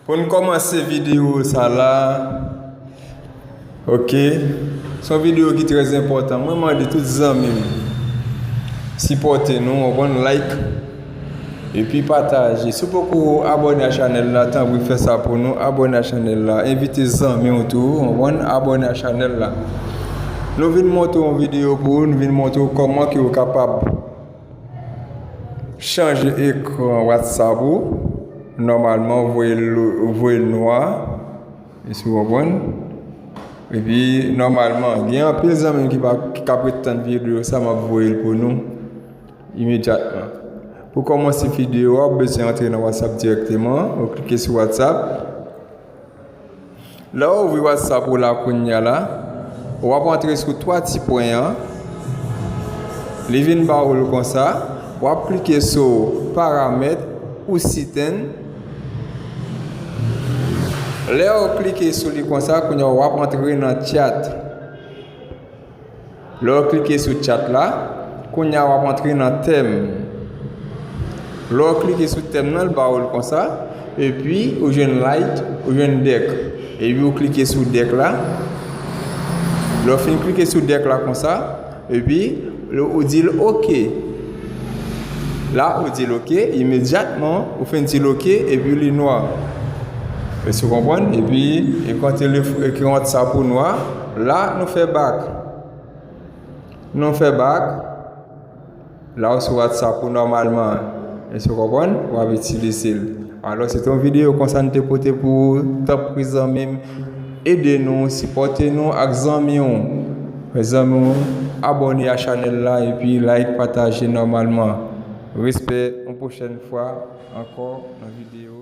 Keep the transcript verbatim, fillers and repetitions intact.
Pou n kòmanse videyo sa la, ok, se yon videyo ki trè enpòtan. Mwen mande tout zanmi m sipòte nou, w konprann, like, epi pataje. Si w poko abòne a chanèl la, tanpri fè sa pou nou, abòne a chanèl la. Envite zanmi w tou, w konprann, abòne a chanèl la. Nou vin montre yon videyo pou ou, nou vin montre w kòman ke w kapab chanje ekran WhatsApp ou. Nòmalman, voye l, voye l nwa. Èske w konprann? Epi, nòmalman, gen anpil zanmi m ki pa, ki ap ret tann videyo sa, m ap voye l pou nou imedyatman. Pou kòmanse videyo a, w ap bezwen antre nan WhatsApp dirèkteman. Ou klike sou WhatsApp. Lè w ouvri WhatsApp ou la kounye a la, w ap antre sou twa ti pwen an. Li vin ba ou l konsa. W ap klike sou paramèt ou siten. Lè w klike sou li konsa, kounye a w ap antre nan chat. Lè w klike sou chat la, kounye a w ap antre nan tèm. Lè w klike sou tèm nan, l ba ou l konsa, epi ou jwenn like, ou jwenn dèk. Epi ou klike sou dèk la. Lè w fin klike sou dèk la konsa, epi ou di l oke. La, ou di l oke, imedyatman, ou fin di l oke, epi li nwa. Èske w konprann? Epi, e kote li, ekran WhatsApp ou nwa, la, nou fè bak. Nou fè bak. La ou sou WhatsApp ou nòmalman. Èske w konprann? W ap itilize l. Alò, se te yon videyo konsa n te pote pou ou. Tanpri zanmi m, ede nou, sipòte nou ak zanmi w. Fè zanmi w abòne a chanèl la epi like, pataje nòmalman. Respè, yon pwochèn fwa ankò nan videyo.